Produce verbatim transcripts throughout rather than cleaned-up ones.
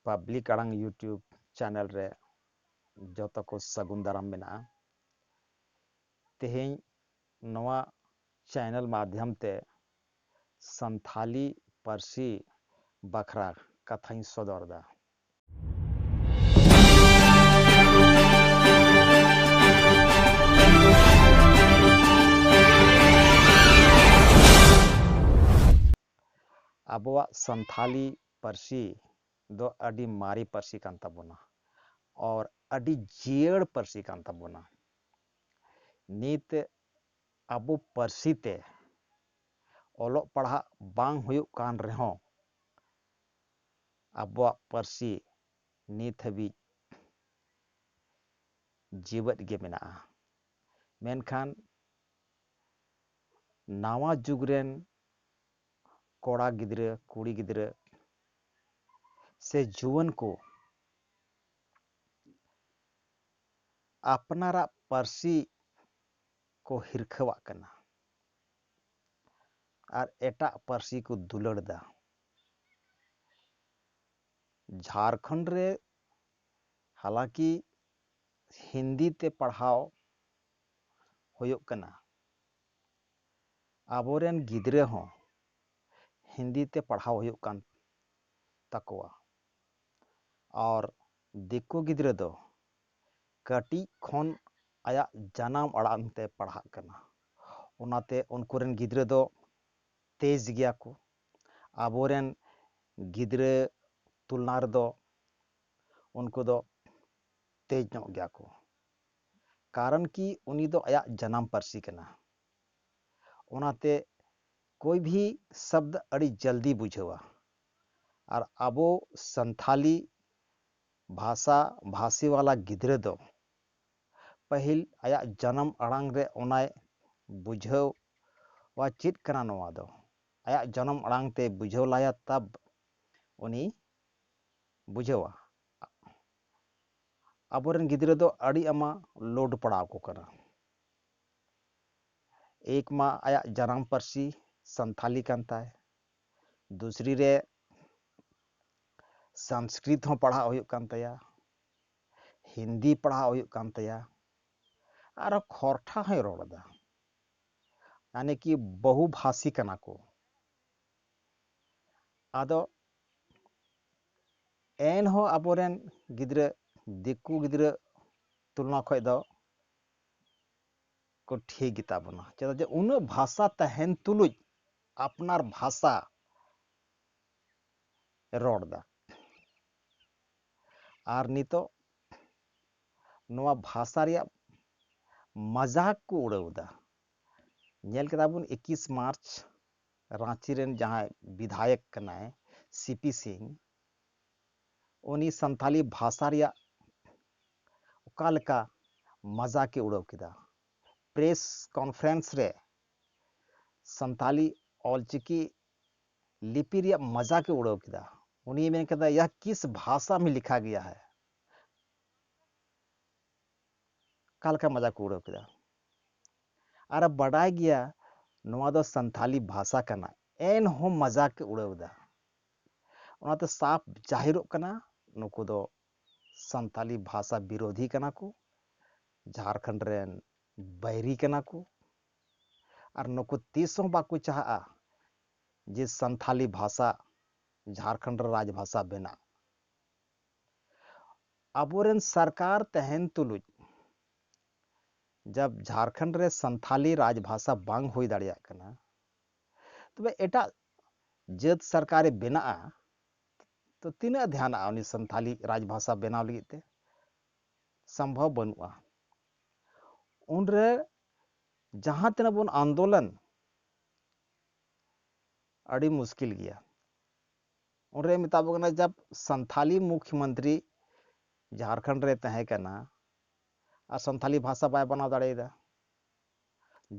Public ᱟᱲᱟᱝ YouTube channel ᱨᱮ ᱡᱚᱛᱚ ᱠᱚ ᱥᱟᱹᱜᱩᱱ ᱫᱟᱨᱟᱢ ᱢᱮᱱᱟᱜᱼᱟ᱾ ᱛᱮᱦᱮᱧ ᱱᱚᱣᱟ ᱪᱮᱱᱮᱞ ᱢᱟᱫᱽᱫᱷᱚᱢ ᱛᱮ ᱥᱟᱱᱛᱷᱟᱞᱤ ᱯᱟᱹᱨᱥᱤ ᱵᱟᱠᱷᱨᱟ ᱠᱟᱛᱷᱟᱧ ᱥᱚᱫᱚᱨ ᱮᱫᱟ᱾ ᱟᱵᱚᱣᱟᱜ ᱥᱟᱱᱛᱷᱟᱞᱤ ᱯᱟᱹᱨᱥᱤ ᱫᱚ ᱟᱹᱰᱤ ᱢᱟᱨᱮ ᱯᱟᱹᱨᱥᱤ ᱠᱟᱱ ᱛᱟᱵᱚᱱᱟ ᱟᱨ ᱟᱹᱰᱤ ᱡᱤᱭᱟᱹᱲ ᱯᱟᱹᱨᱥᱤ ᱠᱟᱱ ᱛᱟᱵᱚᱱᱟ᱾ ᱱᱤᱛ ᱟᱵᱚ ᱯᱟᱹᱨᱥᱤ ᱛᱮ ᱚᱞᱚᱜ ᱯᱟᱲᱦᱟᱜ ᱵᱟᱝ ᱦᱩᱭᱩᱜ ᱠᱟᱱ ᱨᱮᱦᱚᱸ, ᱟᱵᱚᱣᱟᱜ ᱯᱟᱹᱨᱥᱤ ᱱᱤᱛ ᱦᱟᱹᱵᱤᱡ ᱡᱤᱣᱮᱫ ᱜᱮ ᱢᱮᱱᱟᱜᱼᱟ᱾ ᱢᱮᱱᱠᱷᱟᱱ ᱱᱟᱣᱟ ᱡᱩᱜᱽ ᱨᱮᱱ ᱠᱚᱲᱟ ᱜᱤᱫᱽᱨᱟᱹ, ᱠᱩᱲᱤ ᱜᱤᱫᱽᱨᱟᱹ ᱥᱮ ᱡᱩᱣᱟᱹᱱ ᱠᱚ ᱟᱯᱱᱟᱨᱟᱜ ᱯᱟᱹᱨᱥᱤ ᱠᱚ ᱦᱤᱨᱠᱷᱟᱹᱣᱟᱜ ᱠᱟᱱᱟ ᱟᱨ ᱮᱴᱟᱜ ᱯᱟᱹᱨᱥᱤ ᱠᱚ ᱫᱩᱞᱟᱹᱲ ᱮᱫᱟ᱾ ᱡᱷᱟᱲᱠᱷᱚᱸᱰ ᱨᱮ ᱦᱟᱞᱟᱸᱠᱤ ᱦᱤᱱᱫᱤ ᱛᱮ ᱯᱟᱲᱦᱟᱣ ᱦᱩᱭᱩᱜ ᱠᱟᱱᱟ, ᱟᱵᱚᱨᱮᱱ ᱜᱤᱫᱽᱨᱟᱹ ᱦᱚᱸ ᱦᱤᱱᱫᱤ ᱛᱮ ᱯᱟᱲᱦᱟᱣ ᱦᱩᱭᱩᱜ ᱠᱟᱱ ᱛᱟᱠᱚᱣᱟ᱾ ᱟᱨ ᱫᱤᱠᱩ ᱜᱤᱫᱽᱨᱟᱹ ᱫᱚ ᱠᱟᱹᱴᱤᱡ ᱠᱷᱚᱱ ᱟᱭᱟᱜ ᱡᱟᱱᱟᱢ ᱟᱲᱟᱝ ᱛᱮ ᱯᱟᱲᱦᱟᱜ ᱠᱟᱱᱟ᱾ ᱚᱱᱟᱛᱮ ᱩᱱᱠᱩ ᱨᱮᱱ ᱜᱤᱫᱽᱨᱟᱹ ᱫᱚ ᱛᱮᱡᱽ ᱜᱮᱭᱟ ᱠᱚ᱾ ᱟᱵᱚᱨᱮᱱ ᱜᱤᱫᱽᱨᱟᱹ ᱛᱩᱞᱱᱟ ᱨᱮᱫᱚ ᱩᱱᱠᱩ ᱫᱚ ᱛᱮᱡᱽ ᱧᱚᱜ ᱜᱮᱭᱟ ᱠᱚ, ᱠᱟᱨᱚᱱ ᱠᱤ ᱩᱱᱤ ᱫᱚ ᱟᱭᱟᱜ ᱡᱟᱱᱟᱢ ᱯᱟᱹᱨᱥᱤ ᱠᱟᱱᱟ᱾ ᱚᱱᱟᱛᱮ ᱠᱳᱭ ᱵᱷᱤ ᱥᱟᱵᱫ ᱟᱹᱰᱤ ᱡᱚᱞᱫᱤ ᱵᱩᱡᱷᱟᱹᱣᱟ᱾ ᱟᱨ ᱟᱵᱚ ᱥᱟᱱᱛᱷᱟᱞᱤ ᱵᱷᱟᱥᱟ ᱵᱷᱟᱥᱤ ᱣᱟᱞᱟ ᱜᱤᱫᱽᱨᱟᱹ ᱫᱚ ᱯᱟᱹᱦᱤᱞ ᱟᱭᱟᱜ ᱡᱟᱱᱟᱢ ᱟᱲᱟᱝ ᱨᱮ ᱚᱱᱟᱭ ᱵᱩᱡᱷᱟᱹᱣᱟ ᱪᱮᱫ ᱠᱟᱱᱟ ᱱᱚᱣᱟ ᱫᱚ᱾ ᱟᱭᱟᱜ ᱡᱟᱱᱟᱢ ᱟᱲᱟᱝ ᱛᱮ ᱵᱩᱡᱷᱟᱹᱣ ᱞᱟᱭᱟ, ᱛᱟᱵ ᱩᱱᱤ ᱵᱩᱡᱷᱟᱹᱣᱟ᱾ ᱟᱵᱚᱨᱮᱱ ᱜᱤᱫᱽᱨᱟᱹ ᱫᱚ ᱟᱹᱰᱤ ᱟᱢᱟ ᱞᱳᱰ ᱯᱟᱲᱟᱣ ᱟᱠᱚ ᱠᱟᱱᱟ᱾ ᱮᱠ ᱢᱟ ᱟᱭᱟᱜ ᱡᱟᱱᱟᱢ ᱯᱟᱹᱨᱥᱤ ᱥᱟᱱᱛᱷᱟᱞᱤ ᱠᱟᱱ ᱛᱟᱭ, ᱫᱩᱥᱨᱤ ᱨᱮ ᱥᱚᱝᱥᱠᱨᱤᱛ ᱦᱚᱸ ᱯᱟᱲᱦᱟᱜ ᱦᱩᱭᱩᱜ ᱠᱟᱱ ᱛᱟᱭᱟ, ᱦᱤᱱᱫᱤ ᱯᱟᱲᱦᱟᱜ ᱦᱩᱭᱩᱜ ᱠᱟᱱ ᱛᱟᱭᱟ, ᱟᱨᱚ ᱠᱷᱚᱨᱴᱷᱟ ᱦᱚᱸᱭ ᱨᱚᱲ ᱮᱫᱟ᱾ ᱭᱟᱱᱤ ᱠᱤ ᱵᱚᱦᱩ ᱵᱷᱟᱥᱤ ᱠᱟᱱᱟ ᱠᱚ᱾ ᱟᱫᱚ ᱮᱱᱦᱚᱸ ᱟᱵᱚᱨᱮᱱ ᱜᱤᱫᱽᱨᱟᱹ ᱫᱤᱠᱩ ᱜᱤᱫᱽᱨᱟᱹ ᱛᱩᱞᱚᱱᱟ ᱠᱷᱚᱱ ᱫᱚ ᱠᱚ ᱴᱷᱤᱠ ᱜᱮᱛᱟ ᱵᱚᱱᱟ᱾ ᱪᱮᱫᱟᱜ ᱡᱮ ᱩᱱᱟᱹᱜ ᱵᱷᱟᱥᱟ ᱛᱟᱦᱮᱱ ᱛᱩᱞᱩᱡ ᱟᱯᱱᱟᱨ ᱵᱷᱟᱥᱟ ᱨᱚᱲ ᱮᱫᱟ᱾ ᱟᱨ ᱱᱤᱛᱚᱜ ᱱᱚᱣᱟ ᱵᱷᱟᱥᱟ ᱨᱮᱭᱟᱜ ᱢᱟᱡᱟᱠ ᱠᱚ ᱩᱲᱟᱹᱣ ᱮᱫᱟ᱾ ᱧᱮᱞ ᱠᱮᱫᱟ ᱵᱚᱱ ᱮᱠᱤᱥ ᱢᱟᱨᱪ ᱨᱟᱸᱪᱤ ᱨᱮᱱ ᱡᱟᱦᱟᱸᱭ ᱵᱤᱫᱷᱟᱭᱚᱠ ᱠᱟᱱᱟᱭ ᱥᱤ ᱯᱤ ᱥᱤᱝ, ᱩᱱᱤ ᱥᱟᱱᱛᱟᱞᱤ ᱵᱷᱟᱥᱟ ᱨᱮᱭᱟᱜ ᱚᱠᱟ ᱞᱮᱠᱟ ᱢᱟᱡᱟᱠ ᱮ ᱩᱲᱟᱹᱣ ᱠᱮᱫᱟ᱾ ᱯᱨᱮᱥ ᱠᱚᱱᱯᱷᱟᱨᱮᱱᱥ ᱨᱮ ᱥᱟᱱᱛᱟᱞᱤ ᱚᱞᱪᱤᱠᱤ ᱞᱤᱯᱤ ᱨᱮᱭᱟᱜ ᱢᱟᱡᱟᱠ ᱮ ᱩᱲᱟᱹᱣ ᱠᱮᱫᱟ᱾ ᱩᱱᱤᱭ ᱢᱮᱱ ᱠᱮᱫᱟ, "ᱭᱟᱦ ᱠᱤᱥ ᱵᱷᱟᱥᱟ ᱢᱮ ᱞᱤᱠᱷᱟ ᱜᱮᱭᱟ ᱦᱟᱭ?" ᱚᱠᱟ ᱞᱮᱠᱟ ᱢᱟᱡᱟᱠ ᱠᱚ ᱩᱲᱟᱹᱣ ᱠᱮᱫᱟ᱾ ᱟᱨ ᱵᱟᱰᱟᱭ ᱜᱮᱭᱟ ᱱᱚᱣᱟ ᱫᱚ ᱥᱟᱱᱛᱷᱟᱞᱤ ᱵᱷᱟᱥᱟ ᱠᱟᱱᱟ, ᱮᱱᱦᱚᱸ ᱢᱟᱡᱟᱠ ᱮ ᱩᱲᱟᱹᱣ ᱮᱫᱟ᱾ ᱚᱱᱟᱛᱮ ᱥᱟᱯ ᱡᱟᱦᱤᱨᱚᱜ ᱠᱟᱱᱟ ᱱᱩᱠᱩ ᱫᱚ ᱥᱟᱱᱛᱟᱞᱤ ᱵᱷᱟᱥᱟ ᱵᱤᱨᱳᱫᱷᱤ ᱠᱟᱱᱟ ᱠᱚ, ᱡᱷᱟᱲᱠᱷᱚᱸᱰ ᱨᱮᱱ ᱵᱟᱹᱭᱨᱤ ᱠᱟᱱᱟ ᱠᱚ᱾ ᱟᱨ ᱱᱩᱠᱩ ᱛᱤᱥ ᱦᱚᱸ ᱵᱟᱠᱚ ᱪᱟᱦᱟᱜᱼᱟ ᱡᱮ ᱥᱟᱱᱛᱷᱟᱞᱤ ᱵᱷᱟᱥᱟ ᱡᱷᱟᱲᱠᱷᱚᱸᱰ ᱨᱮ ᱨᱟᱡᱽ ᱵᱷᱟᱥᱟ ᱵᱮᱱᱟᱜ᱾ ᱟᱵᱚᱨᱮᱱ ᱥᱚᱨᱠᱟᱨ ᱛᱟᱦᱮᱱ ᱛᱩᱞᱩᱡ ᱡᱟᱵ ᱡᱷᱟᱲᱠᱷᱚᱸᱰ ᱨᱮ ᱥᱟᱱᱛᱷᱟᱞᱤ ᱨᱟᱡᱽ ᱵᱷᱟᱥᱟ ᱵᱟᱝ ᱦᱩᱭ ᱫᱟᱲᱮᱭᱟᱜ ᱠᱟᱱᱟ, ᱛᱚᱵᱮ ᱮᱴᱟᱜ ᱡᱟᱹᱛ ᱥᱚᱨᱠᱟᱨᱮ ᱵᱮᱱᱟᱜᱼᱟ, ᱛᱚ ᱛᱤᱱᱟᱹᱜ ᱫᱷᱮᱭᱟᱱᱟᱜᱼᱟ ᱩᱱᱤ ᱥᱟᱱᱛᱷᱟᱞᱤ ᱨᱟᱡᱽ ᱵᱷᱟᱥᱟ ᱵᱮᱱᱟᱣ ᱞᱟᱹᱜᱤᱫ ᱛᱮ? ᱥᱚᱢᱵᱷᱚᱵ ᱵᱟᱹᱱᱩᱜᱼᱟ᱾ ᱩᱱᱨᱮ ᱡᱟᱦᱟᱸ ᱛᱤᱱᱟᱹᱜ ᱵᱚᱱ ᱟᱱᱫᱳᱞᱚᱱ, ᱟᱹᱰᱤ ᱢᱩᱥᱠᱤᱞ ᱜᱮᱭᱟ᱾ ᱩᱱᱨᱮ ᱢᱮᱛᱟ ᱵᱚ ᱠᱟᱱᱟ, ᱡᱟᱵ ᱥᱟᱱᱛᱷᱟᱞᱤ ᱢᱩᱠᱷᱭᱚᱢᱚᱱᱛᱨᱤ ᱡᱷᱟᱲᱠᱷᱚᱸᱰ ᱨᱮ ᱛᱟᱦᱮᱸ ᱠᱟᱱᱟ ᱟᱨ ᱥᱟᱱᱛᱷᱟᱞᱤ ᱵᱷᱟᱥᱟ ᱵᱟᱭ ᱵᱮᱱᱟᱣ ᱫᱟᱲᱮᱭᱟᱫᱟ,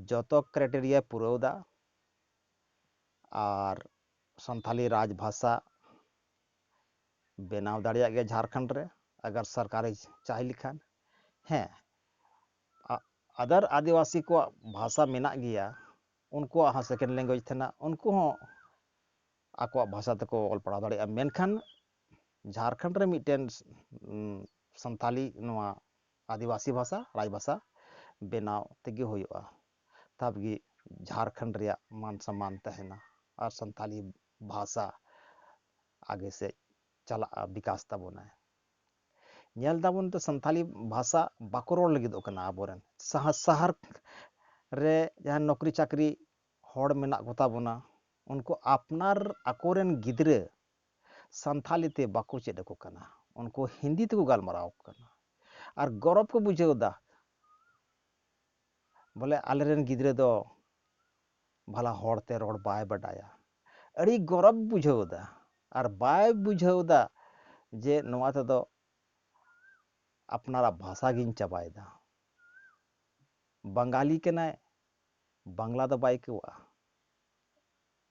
ᱡᱚᱛᱚ ᱠᱨᱟᱭᱴᱮᱨᱤᱭᱟ ᱯᱩᱨᱟᱹᱣ ᱫᱟ ᱟᱨ ᱥᱟᱱᱛᱷᱟᱞᱤ ᱨᱟᱡᱽ ᱵᱷᱟᱥᱟ ᱵᱮᱱᱟᱣ ᱫᱟᱲᱮᱭᱟᱜ ᱜᱮᱭᱟ ᱡᱷᱟᱲᱠᱷᱚᱸᱰ ᱨᱮ, ᱟᱜᱟᱨ ᱥᱚᱨᱠᱟᱨᱮ ᱪᱟᱦᱤ ᱞᱮᱠᱷᱟᱱ᱾ ᱦᱮᱸ, ᱟ-, other ᱟᱹᱫᱤᱵᱟᱹᱥᱤ ᱠᱚᱣᱟᱜ ᱵᱷᱟᱥᱟ ᱢᱮᱱᱟᱜ ᱜᱮᱭᱟ, ᱩᱱᱠᱩᱣᱟᱜ ᱦᱚᱸ second language ᱛᱟᱦᱮᱱᱟ, ᱩᱱᱠᱩ ᱦᱚᱸ ᱟᱠᱚᱣᱟᱜ ᱵᱷᱟᱥᱟ ᱛᱮᱠᱚ ᱚᱞ ᱯᱟᱲᱦᱟᱣ ᱫᱟᱲᱮᱭᱟᱜᱼᱟ᱾ ᱢᱮᱱᱠᱷᱟᱱ ᱡᱷᱟᱲᱠᱷᱚᱸᱰ ᱨᱮ ᱢᱤᱫᱴᱮᱱ, ᱩᱸ, ᱥᱟᱱᱛᱟᱞᱤ ᱱᱚᱣᱟ ᱟᱹᱫᱤᱵᱟᱹᱥᱤ ᱵᱷᱟᱥᱟ, ᱨᱟᱡᱽ ᱵᱷᱟᱥᱟ ᱵᱮᱱᱟᱣ ᱛᱮᱜᱮ ᱦᱩᱭᱩᱜᱼᱟ᱾ ᱛᱟᱵᱜᱮ ᱡᱷᱟᱲᱠᱷᱚᱸᱰ ᱨᱮᱭᱟᱜ ᱢᱟᱱ ᱥᱚᱢᱢᱟᱱ ᱛᱟᱦᱮᱱᱟ ᱟᱨ ᱥᱟᱱᱛᱟᱞᱤ ᱵᱷᱟᱥᱟ ᱟᱜᱮ ᱥᱮᱫ ᱪᱟᱞᱟᱜᱼᱟ, ᱵᱤᱠᱟᱥ ᱛᱟᱵᱚᱱᱟᱭ᱾ ᱧᱮᱞ ᱫᱟᱵᱚᱱ ᱛᱚ, ᱥᱟᱱᱛᱟᱞᱤ ᱵᱷᱟᱥᱟ ᱵᱟᱠᱚ ᱨᱚᱲ ᱞᱟᱹᱜᱤᱫᱚᱜ ᱠᱟᱱᱟ ᱟᱵᱚᱨᱮᱱ᱾ ᱥᱟᱦᱟ-, ᱥᱟᱦᱟᱨ ᱨᱮ ᱡᱟᱦᱟᱸ ᱱᱚᱠᱨᱤ ᱪᱟᱹᱠᱨᱤ ᱦᱚᱲ ᱢᱮᱱᱟᱜ ᱠᱚᱛᱟ ᱵᱚᱱᱟ, ᱩᱱᱠᱩ ᱟᱯᱱᱟᱨ ᱟᱠᱚᱨᱮᱱ ᱜᱤᱫᱽᱨᱟᱹ ᱥᱟᱱᱛᱷᱟᱞᱤ ᱛᱮ ᱵᱟᱠᱚ ᱪᱮᱫ ᱟᱠᱚ ᱠᱟᱱᱟ, ᱩᱱᱠᱩ ᱦᱤᱱᱫᱤ ᱛᱮᱠᱚ ᱜᱟᱞᱢᱟᱨᱟᱣ ᱟᱠᱚ ᱠᱟᱱᱟ᱾ ᱟᱨ ᱜᱚᱨᱚᱵᱽ ᱠᱚ ᱵᱩᱡᱷᱟᱹᱣ ᱮᱫᱟ, ᱵᱚᱞᱮ, ᱟᱞᱮᱨᱮᱱ ᱜᱤᱫᱽᱨᱟᱹ ᱫᱚ ᱵᱷᱟᱞᱟ ᱦᱚᱲᱛᱮ ᱨᱚᱲ ᱵᱟᱭ ᱵᱟᱰᱟᱭᱟ᱾ ᱟᱹᱰᱤ ᱜᱚᱨᱚᱵᱽ ᱵᱩᱡᱷᱟᱹᱣ ᱮᱫᱟ᱾ ᱟᱨ ᱵᱟᱭ ᱵᱩᱡᱷᱟᱹᱣ ᱮᱫᱟ ᱡᱮ ᱱᱚᱣᱟ ᱛᱮᱫᱚ ᱟᱯᱱᱟᱨᱟᱜ ᱵᱷᱟᱥᱟ ᱜᱤᱧ ᱪᱟᱵᱟᱭᱮᱫᱟ᱾ ᱵᱟᱝᱜᱟᱞᱤ ᱠᱟᱱᱟᱭ, ᱵᱟᱝᱞᱟ ᱫᱚ ᱵᱟᱭ ᱟᱹᱭᱠᱟᱹᱣᱟ᱾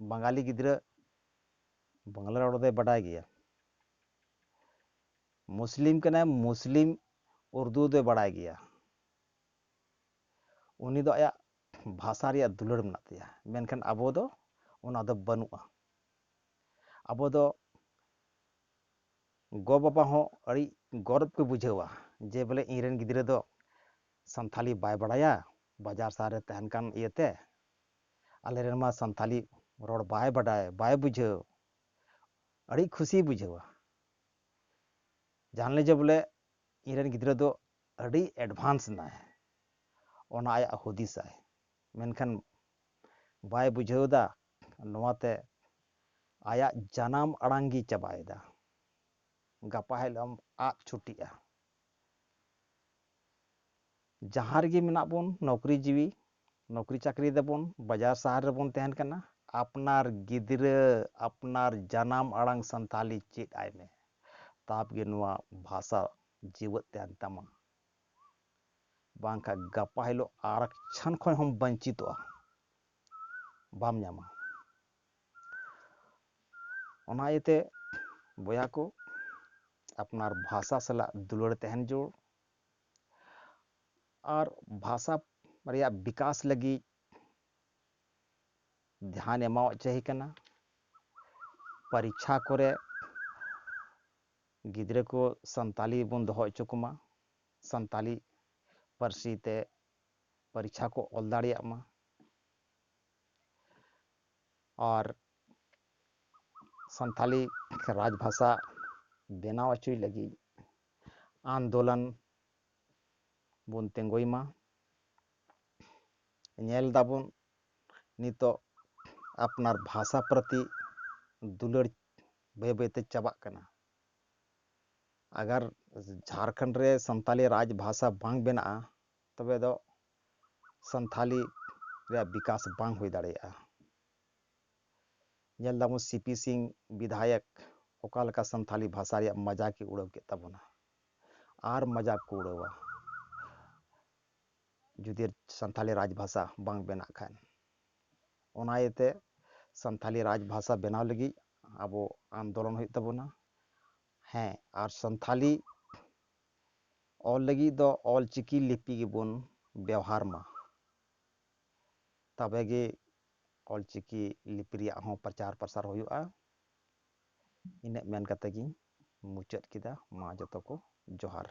ᱵᱟᱝᱜᱟᱞᱤ ᱜᱤᱫᱽᱨᱟᱹ ᱵᱟᱝᱞᱟ ᱨᱚᱲ ᱫᱚᱭ ᱵᱟᱰᱟᱭ ᱜᱮᱭᱟ᱾ ᱢᱩᱥᱞᱤᱢ ᱠᱟᱱᱟᱭ, ᱢᱩᱥᱞᱤᱢ ᱩᱨᱫᱩ ᱫᱚᱭ ᱵᱟᱰᱟᱭ ᱜᱮᱭᱟ᱾ ᱩᱱᱤ ᱫᱚ ᱟᱭᱟᱜ ᱵᱷᱟᱥᱟ ᱨᱮᱭᱟᱜ ᱫᱩᱞᱟᱹᱲ ᱢᱮᱱᱟᱜ ᱛᱟᱭᱟ, ᱢᱮᱱᱠᱷᱟᱱ ᱟᱵᱚ ᱫᱚ ᱚᱱᱟ ᱫᱚ ᱵᱟᱹᱱᱩᱜᱼᱟ᱾ ᱟᱵᱚ ᱫᱚ ᱜᱚ-ᱵᱟᱵᱟ ᱦᱚᱸ ᱟᱹᱰᱤ ᱜᱚᱨᱚᱵᱽ ᱠᱚ ᱵᱩᱡᱷᱟᱹᱣᱟ ᱡᱮ ᱵᱚᱞᱮ ᱤᱧᱨᱮᱱ ᱜᱤᱫᱽᱨᱟᱹ ᱫᱚ ᱥᱟᱱᱛᱷᱟᱞᱤ ᱵᱟᱭ ᱵᱟᱲᱟᱭᱟ, ᱵᱟᱡᱟᱨ ᱥᱟᱦᱟᱨ ᱨᱮ ᱛᱟᱦᱮᱱ ᱠᱟᱱ ᱤᱭᱟᱹᱛᱮ᱾ ᱟᱞᱮᱨᱮᱱ ᱢᱟ ᱥᱟᱱᱛᱷᱟᱞᱤ ᱨᱚᱲ ᱵᱟᱭ ᱵᱟᱰᱟᱭ, ᱵᱟᱭ ᱵᱩᱡᱷᱟᱹᱣ᱾ ᱟᱹᱰᱤ ᱠᱷᱩᱥᱤᱭ ᱵᱩᱡᱷᱟᱹᱣᱟ᱾ ᱡᱟᱦᱟᱸ ᱞᱮ ᱡᱮ ᱵᱚᱞᱮ ᱤᱧᱨᱮᱱ ᱜᱤᱫᱽᱨᱟᱹ ᱫᱚ ᱟᱹᱰᱤ advance ᱮᱱᱟᱭ, ᱚᱱᱟ ᱟᱭᱟᱜ ᱦᱩᱫᱤᱥᱟᱭ᱾ ᱢᱮᱱᱠᱷᱟᱱ ᱵᱟᱭ ᱵᱩᱡᱷᱟᱹᱣ ᱮᱫᱟ, ᱱᱚᱣᱟᱛᱮ ᱟᱭᱟᱜ ᱡᱟᱱᱟᱢ ᱟᱲᱟᱝ ᱜᱮ ᱪᱟᱵᱟᱭᱮᱫᱟ᱾ ᱜᱟᱯᱟ ᱦᱤᱞᱳᱜ ᱮᱢ ᱟᱫ ᱪᱷᱩᱴᱤᱜᱼᱟ᱾ ᱡᱟᱦᱟᱸ ᱨᱮᱜᱮ ᱢᱮᱱᱟᱜ ᱵᱚᱱ, ᱱᱚᱠᱨᱤ ᱡᱤᱣᱤ, ᱱᱚᱠᱨᱤ ᱪᱟᱹᱠᱨᱤ ᱫᱟᱵᱚᱱ, ᱵᱟᱡᱟᱨ ᱥᱟᱦᱟᱨ ᱨᱮᱵᱚᱱ ᱛᱟᱦᱮᱱ ᱠᱟᱱᱟ, ᱟᱯᱱᱟᱨ ᱜᱤᱫᱽᱨᱟᱹ ᱟᱯᱱᱟᱨ ᱡᱟᱱᱟᱢ ᱟᱲᱟᱝ ᱥᱟᱱᱛᱷᱟᱞᱤ ᱪᱮᱫ ᱟᱭ ᱢᱮ᱾ ᱛᱟᱵ ᱜᱮ ᱱᱚᱣᱟ ᱵᱷᱟᱥᱟ ᱡᱤᱣᱮᱫ ᱛᱟᱦᱮᱱ ᱛᱟᱢᱟ᱾ ᱵᱟᱝᱠᱷᱟᱱ ᱜᱟᱯᱟ ᱦᱤᱞᱳᱜ ᱟᱨᱚᱠᱪᱷᱚᱱ ᱠᱷᱚᱱ ᱦᱚᱸᱢ ᱵᱚᱧᱪᱤᱛᱚᱜᱼᱟ, ᱵᱟᱢ ᱧᱟᱢᱟ᱾ ᱚᱱᱟ ᱤᱭᱟᱹᱛᱮ ᱵᱚᱭᱦᱟ ᱠᱚ, ᱟᱯᱱᱟᱨ ᱵᱷᱟᱥᱟ ᱥᱟᱞᱟᱜ ᱫᱩᱞᱟᱹᱲ ᱛᱟᱦᱮᱱ ᱡᱟᱹᱨᱩᱲ᱾ ᱟᱨ ᱵᱷᱟᱥᱟ ᱨᱮᱭᱟᱜ ᱵᱤᱠᱟᱥ ᱞᱟᱹᱜᱤᱫ ᱫᱷᱮᱭᱟᱱ ᱮᱢᱟᱣᱟᱜ ᱪᱟᱹᱦᱤ ᱠᱟᱱᱟ᱾ ᱯᱚᱨᱤᱠᱷᱟ ᱠᱚᱨᱮ ᱜᱤᱫᱽᱨᱟᱹ ᱠᱚ ᱥᱟᱱᱛᱟᱞᱤ ᱵᱚᱱ ᱫᱚᱦᱚ ᱦᱚᱪᱚ ᱠᱚᱢᱟ, ᱥᱟᱱᱛᱟᱞᱤ ᱯᱟᱹᱨᱥᱤ ᱛᱮ ᱯᱚᱨᱤᱠᱷᱟ ᱠᱚ ᱚᱞ ᱫᱟᱲᱮᱭᱟᱜ ᱢᱟ᱾ ᱟᱨ ᱥᱟᱱᱛᱟᱞᱤ ᱨᱟᱡᱽ ᱵᱷᱟᱥᱟ ᱵᱮᱱᱟᱣ ᱦᱚᱪᱚᱭ ᱞᱟᱹᱜᱤᱫ ᱟᱱᱫᱳᱞᱚᱱ ᱵᱚᱱ ᱛᱤᱸᱜᱩᱭ ᱢᱟ᱾ ᱧᱮᱞ ᱫᱟᱵᱚᱱ ᱱᱤᱛᱚᱜ ᱟᱯᱱᱟᱨ ᱵᱷᱟᱥᱟ ᱯᱨᱚᱛᱤ ᱫᱩᱞᱟᱹᱲ ᱵᱟᱹᱭ ᱵᱟᱹᱭᱛᱮ ᱪᱟᱵᱟᱜ ᱠᱟᱱᱟ᱾ ᱟᱜᱟᱨ ᱡᱷᱟᱲᱠᱷᱚᱸᱰ ᱨᱮ ᱥᱟᱱᱛᱟᱞᱤ ᱨᱟᱡᱽ ᱵᱷᱟᱥᱟ ᱵᱟᱝ ᱵᱮᱱᱟᱜᱼᱟ, ᱛᱚᱵᱮ ᱫᱚ ᱥᱟᱱᱛᱷᱟᱞᱤ ᱨᱮᱭᱟᱜ ᱵᱤᱠᱟᱥ ᱵᱟᱝ ᱦᱩᱭ ᱫᱟᱲᱮᱭᱟᱜᱼᱟ᱾ ᱧᱮᱞ ᱫᱟᱵᱚᱱ ᱥᱤ ᱯᱤ ᱥᱤᱝ ᱵᱤᱫᱷᱟᱭᱚᱠ ᱚᱠᱟ ᱞᱮᱠᱟ ᱥᱟᱱᱛᱷᱟᱞᱤ ᱵᱷᱟᱥᱟ ᱨᱮᱭᱟᱜ ᱢᱟᱡᱟᱠ ᱮ ᱩᱲᱟᱹᱣ ᱠᱮᱫ ᱛᱟᱵᱚᱱᱟ, ᱟᱨ ᱢᱟᱡᱟᱠ ᱠᱚ ᱩᱲᱟᱹᱣᱟ ᱡᱩᱫᱤ ᱥᱟᱱᱛᱷᱟᱞᱤ ᱨᱟᱡᱽ ᱵᱷᱟᱥᱟ ᱵᱟᱝ ᱵᱮᱱᱟᱜ ᱠᱷᱟᱱ᱾ ᱚᱱᱟ ᱤᱭᱟᱹᱛᱮ ᱥᱟᱱᱛᱷᱟᱞᱤ ᱨᱟᱡᱽ ᱵᱷᱟᱥᱟ ᱵᱮᱱᱟᱣ ᱞᱟᱹᱜᱤᱫ ᱟᱵᱚ ᱟᱱᱫᱳᱞᱚᱱ ᱦᱩᱭᱩᱜ ᱛᱟᱵᱚᱱᱟ᱾ ᱦᱮᱸ, ᱟᱨ ᱥᱟᱱᱛᱷᱟᱞᱤ ᱚᱞ ᱞᱟᱹᱜᱤᱫ ᱫᱚ ᱚᱞ ᱪᱤᱠᱤ ᱞᱤᱯᱤ ᱜᱮᱵᱚᱱ ᱵᱮᱣᱦᱟᱨ ᱢᱟ, ᱛᱚᱵᱮ ᱜᱮ ᱚᱞ ᱪᱤᱠᱤ ᱞᱤᱯᱤ ᱨᱮᱭᱟᱜ ᱦᱚᱸ ᱯᱨᱚᱪᱟᱨ ᱯᱨᱚᱥᱟᱨ ᱦᱩᱭᱩᱜᱼᱟ᱾ ᱤᱱᱟᱹᱜ ᱢᱮᱱ ᱠᱟᱛᱮ ᱜᱤᱧ ᱢᱩᱪᱟᱹᱫ ᱠᱮᱫᱟ᱾ ᱢᱟ ᱡᱚᱛᱚ ᱠᱚ ᱡᱚᱦᱟᱨ᱾